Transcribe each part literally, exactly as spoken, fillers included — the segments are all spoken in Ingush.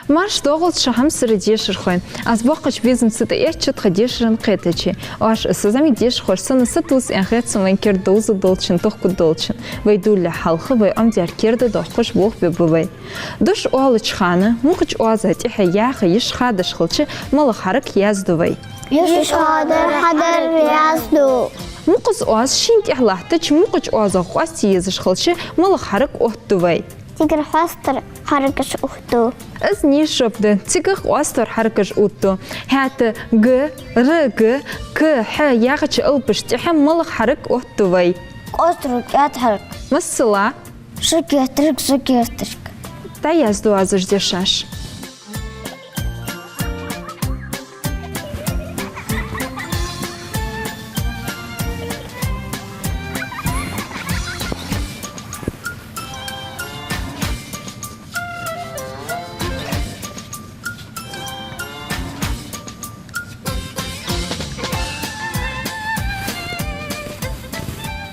Марша доагӀалда шо, хьамсара дешархой. Аз боккхача безамца тӀаэцача тха дешархой кхетаче. Оаш а, са зӀамига дешархой санна, сатувс аьнна хет сона вайна керда довза долчун, тохкаргдолчун. Вай дуллехь хьалха вай Ӏомадаьр керда доаккхаш болх бергба вай. Дош оалача хана мукъача оаза тӀехьа яха йиш хадаш хилча, малагӀа хьарак язду вай? Йиш хадара хьарак язду. Мукъаза оаз шийна тӀехьа латтача мукъача оазах къоастае езаш хилча, малагӀа хьарак оттаду вай? Цигара хьоастара хьаракаш оттаду. Из нийса жоп да, цигара къоастара хьаракаш оттаду. ХӀаьта г, р, г, к, хь яхача алапашта тӀехьа малагӀа хьарак оттаду вай? Къоастара кӀаьда хьарак. Масала? Ш кертарг, з кертарг. ДӀаязду аз уж дешаш.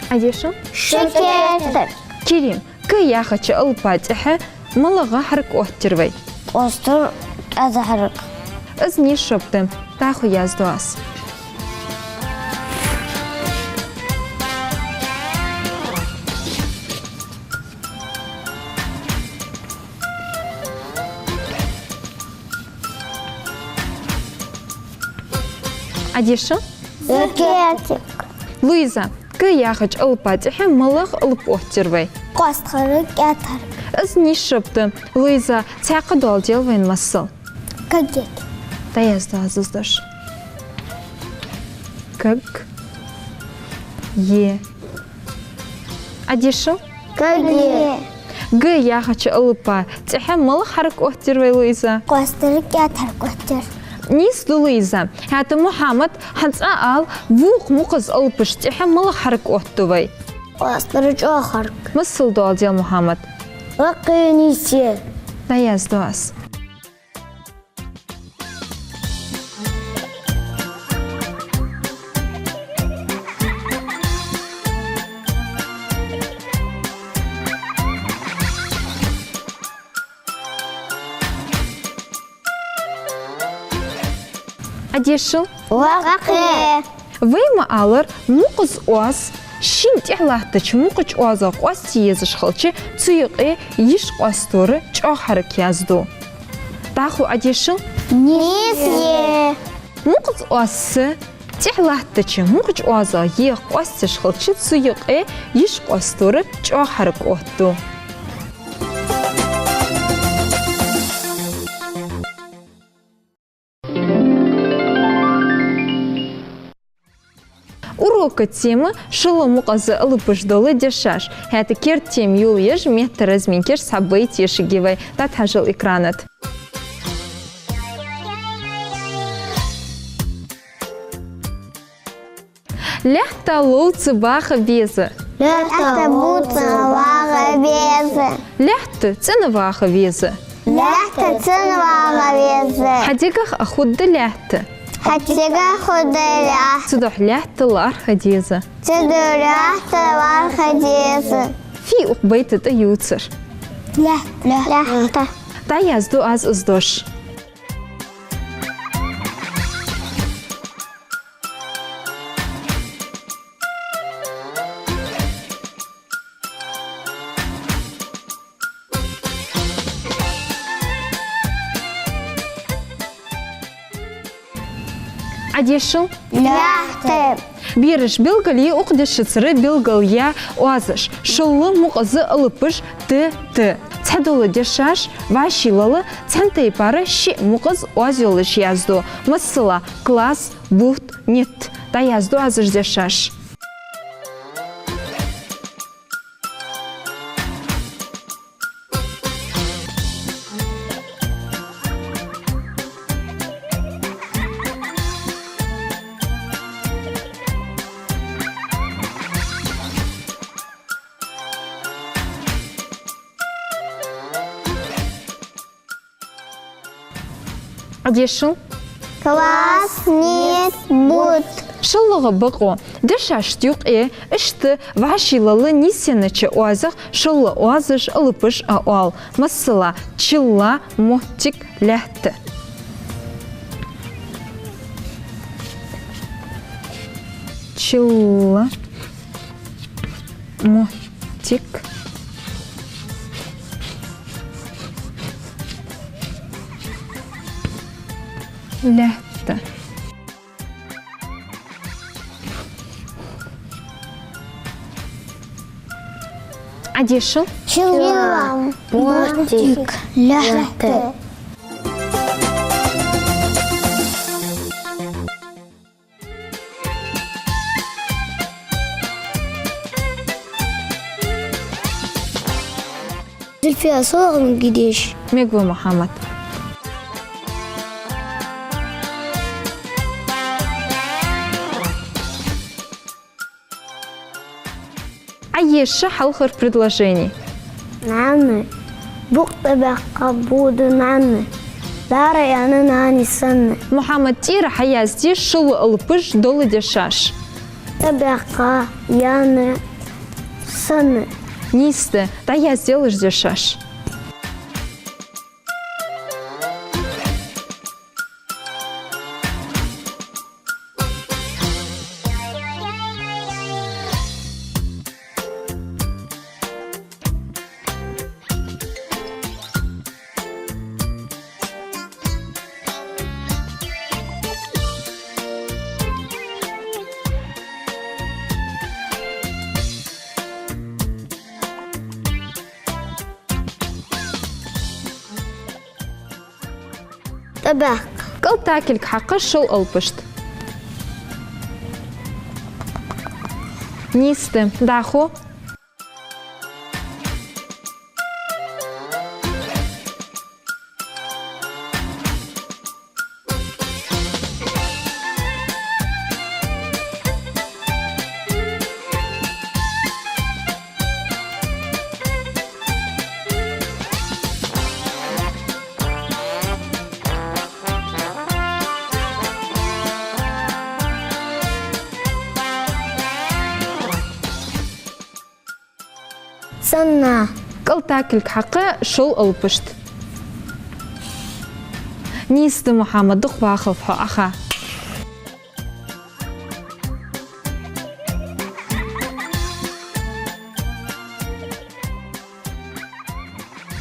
Ӏадешал? Ш кертарг. Керим, к яхача алапа тӀехьа малагӀа хьарак оттадир вай? Къоастара кӀаьда хьарак. Из нийса жоп да. ДӀахо язду аз. Ӏадешал? З кертарг. Луиза, к яхача алапа тӀехьа малагӀа алап оттадир вай? Къоастара кӀаьда хьарак. Из нийса жоп да. Луиза, цхьаькха доаладел вайна масал. К ге. ДӀаязду аз из дош. К ге. Ӏадешал? К ге. Г яхача алапа тӀехьа малагӀа хьарак оттадир вай, Луиза? Къоастара кӀаьда хьарак оттадир. Нийса да, Луиза. ХӀаьта, Мухьаммад, хьа цӀа ала, вокх мукъаза алапашта тӀехьа малагӀа хьарак оттаду вай? Къоастара чӀоагӀа хьарак. Масал доаладел, Мухьаммад. Ваккхе, нийса я. ДӀаязду аз. Ӏадешал? Ваккхе. Вай ма аллара, мукъаза оаз шийна тӀехьа латтача мукъача оазах къоастае езаш хилча, цу юкъе йиш къоастадара чӀоагӀа хьарак язду. ДӀахо Ӏадешал? Нийса я. Мукъаза оаз с тӀехьа латтача мукъача оазах е къоастаеш хилча, цу юкъе йиш къоастадара чӀоагӀа хьарак оттаду. Урока тема: шоллагӀа мукъаза алапаш дола дешаш. ХӀаьта керда тема йолаеш метта разминкаш цхьа байт ешаргья вай. ДӀатӀахьажал экрана тӀа. Лаьтта ловца ваха веза. Лаьтта ловца ваха веза. Лаьтта цӀена ваха веза. Лаьтта цӀена ваха веза. Хьа дегах а хургда лаьтта. Хьа дегах а хургда лаьтта. Цудухьа лаьтта лархӀа деза. Цудухьа лаьтта лархӀа деза. Фу я укх байта тӀа ювцар? Лаьтта. Лаьтта. ДӀаязду аз из дош. Ӏадешал? Лаьтта. Бераш, белгалъе укх дешаца белгалъяь оазаш. ШоллагӀа мукъаза алапаш т, т. Цхьадола дешаш вӀаший лела, цхьан тайпара шиъ мукъаза оаз йолаш язду. Масала, класс, бутт, нитт. ДӀаязду аз уж дешаш. Ӏадешал? Класс, нитт, бутт. ШоллагӀа бокъо. Дешашта юкъе иштта вӀаший лала нийсъеннача оазах шоллагӀа оазаш алапаш а оал. Масала, чилла, моттиг, лаьтта. Чилла, моттиг, лаьтта. Ӏадешал. Чилла, моттиг, лаьтта. Зульфия, со лагӀнарг деш. Мегаш ва, Мухьаммад. Ӏаеша хьалхара предложени. Нана, букъ тӀабаьккха бода нана. Дара яьннай нани санна. Мухьаммад, тӀера хьаязде шоллагӀа алапаш дола дешаш. ТӀабаьккха, яьннай санна. Нийса да, дӀаязде уж дешаш. ТӀабаьккха. КӀалтӀа кулг хьакха шоллагӀа алапашта. Нийса да, дӀахо. Санна. КӀалтӀа кулг хьакха шоллагӀа алапашта. Нийса да, Мухьаммад, дукха вахалва хьо, Ӏаха.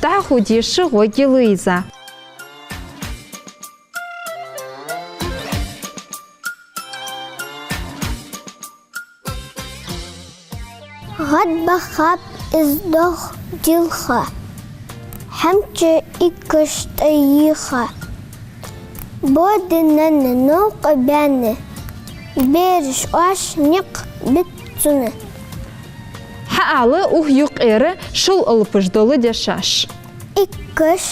ДӀахо деша гӀоргья, Луиза. ГӀадбахаб из дох дилха, хӀанз чу иккаш тӀайийха. Бода нанна новкъа баьнна, бераш оаш никъ бита цунна. Хьаала укх юкъера шоллагӀа алапаш дола дешаш. Иккаш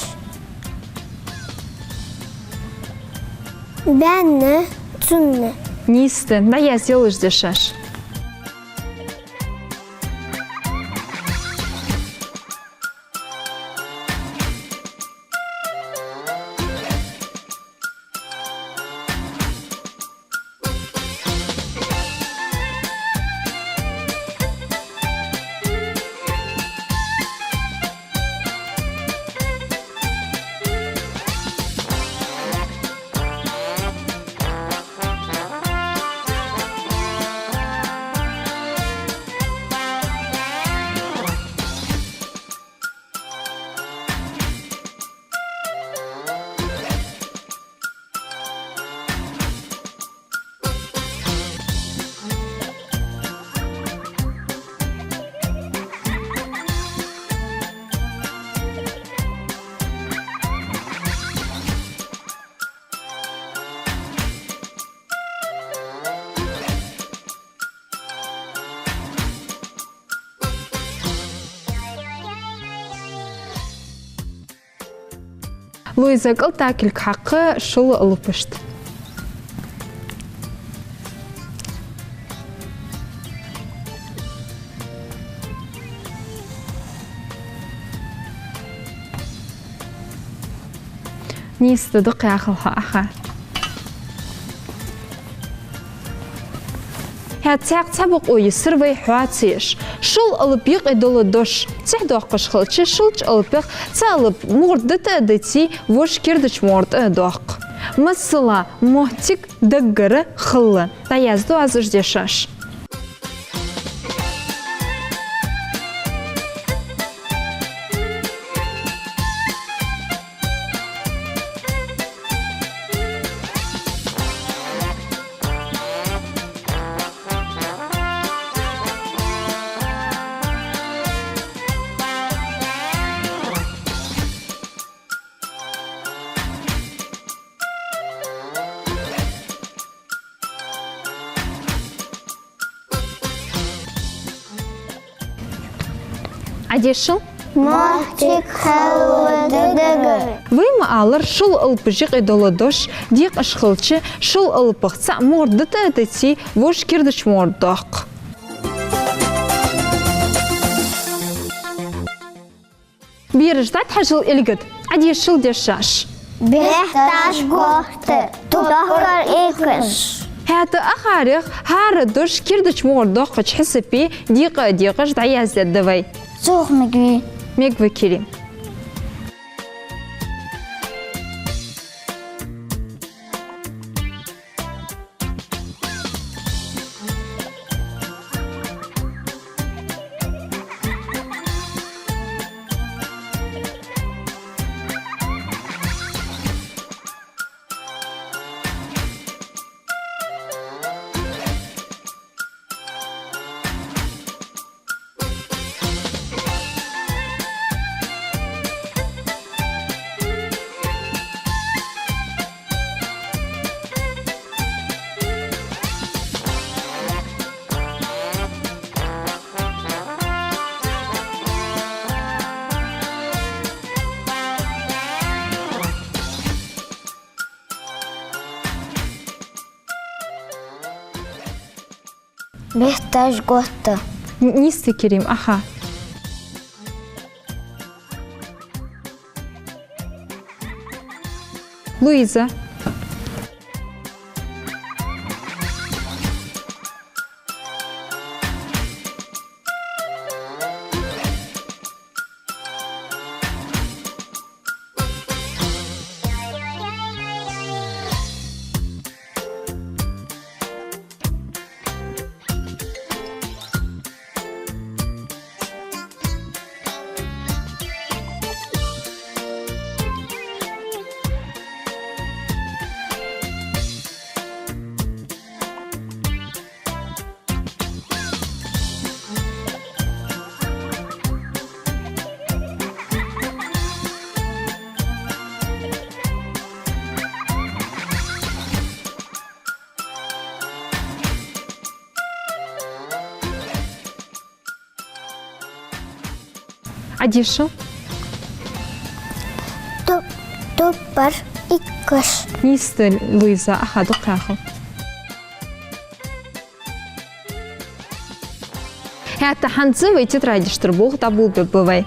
баьнна цунна. Нийса да, дӀаязде уж дешаш. Луиза, кӀалтӀа кулг хьакха шоллагӀа алапашта. Нийса да, дукха яхалва хьо, Ӏаха. Цхьаькха цхьа бокъо йисар вай хьоаца еш. Шул алап юкъе дола дош тӀехдоаккхаш хилча, шулча алапах цхьа алап мугӀара дӀатӀа а диций, вож кердача мугӀара тӀа а доаккх. Масала, моттиг, даггара, хала. ДӀаязду аз уж дешаш. Ӏадешал. Моттиг, хала, даггара. Вай ма аллара, шул алапаш юкъе дола дош декъаш хилча, шул алапах цхьаъ мугӀара дӀатӀа а диций, вож кердача мугӀара доаккх. Бераш, дӀатӀахьажал илгат, Ӏадешал дешаш. Бехкташ готта, топпар икаш. ХӀаьта акхарех хӀара дош кердача мугӀара доаккхача хьисапе декъа а декъаш дӀаяздаьд вай. Цох мегий. Мег ва, Керим. Бехкташ готта. Н-, нийсса, Керим, аха. Луиза. Ӏадешал. Топ-, топпар икаш. Нийсса, Луиза, аха, дукха хьехам. ХӀаьта хӀанз вай тетрадаш тӀара болх дӀаболабергба вай.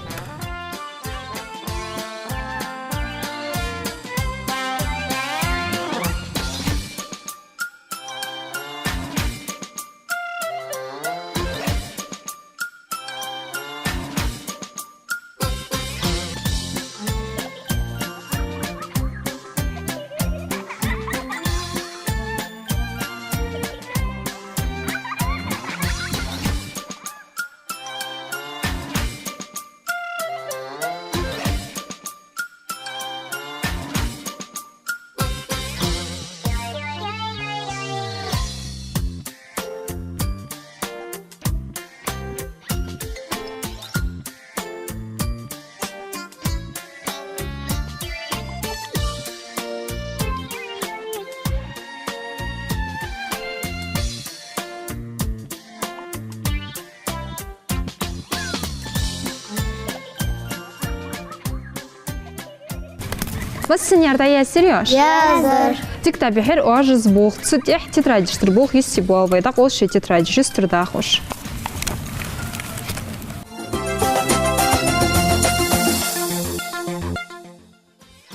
Массане а дӀаяздир оаш? Яздир. Дика да, бихьар оаш из болх. Цу тӀехьа тетрадаш тӀара болх йисте боал вай. ДӀакъовла шоай тетрадаш, юстара даха оаш.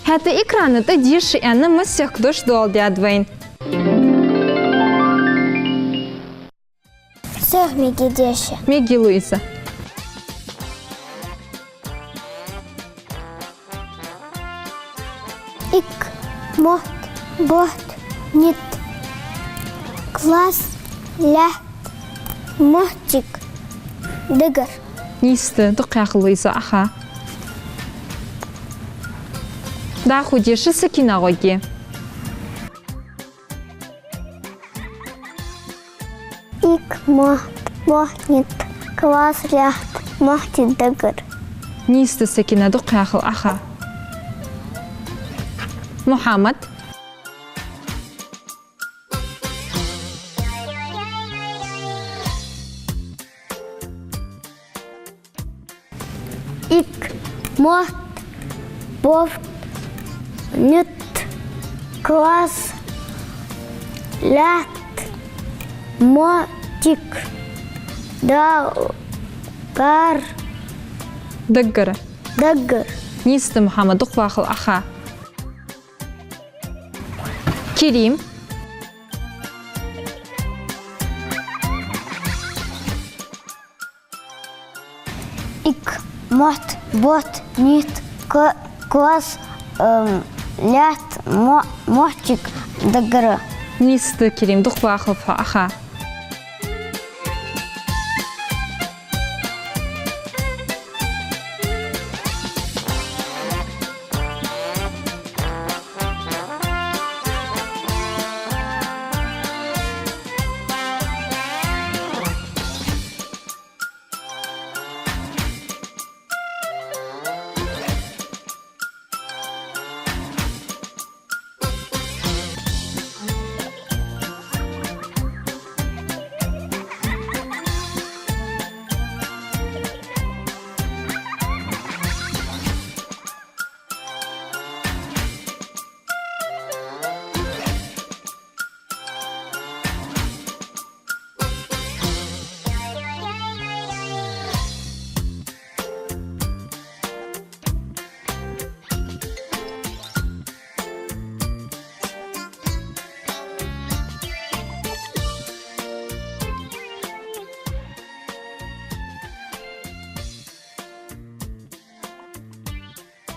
ХӀаьта экрана тӀа деша аьнна массехк дош доаладаьд вайна. Мегаргда деша. Мегаргда, Луиза. Ик, мотт, ботт, нитт, класс, лаьтта, моттиг, дагар. Нийса да, дукха яхал, Луиза, Ӏоха. ДӀахо деша Сакина гӀоргья. Ик, мотт, ботт, нитт, класс, лаьтта, моттиг, дагар. Нийса да, Сакина, дукха яхал, Ӏоха. Мухьаммад. Ик, мотт, ботт, нитт, класс, лаьтта, моттиг, дагар. Дагар. Дагар. Нийса да, Мухьаммад, дукха яхал, Ӏоха. Керим. Ик, мотт, ботт, нитт, к-, класс, эм, лаьтта, мо-, моттиг, дагар. Нийса да, Керим, дукха яхал хьо, Ӏоха.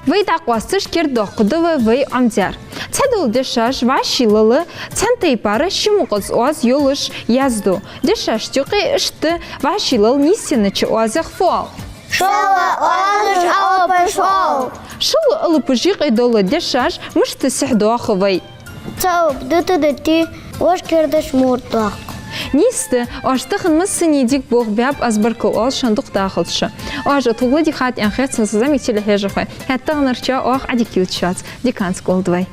Вай дӀакъоасташ кердадоаккхаргда вай Ӏомадер. Цхьадола дешаш вӀаши лела, цхьан тайпара ши мукъаза оаз йолаш язду. Дешашта юкъе иштта вӀаши лела нийсъеннача оазех фу оал? Шоллагӏа оазаш алапаш оал. Шоллагӏа алапаш юкъе дола дешаш мишта сехьадоах вай? Цхьа алап дутадитий, вож кердаш мурдоаккх. Нийса да, оаш тахан массане дика болх баьб, аз баркал оал шоана дукха дахалца. Оаш тхога ладийгӀад аьнна хет сона, са зӀамига телехьежархой. ХӀаьта таханарчоа оаха Ӏадика ювцаш яц. Диканца кӀалдвай.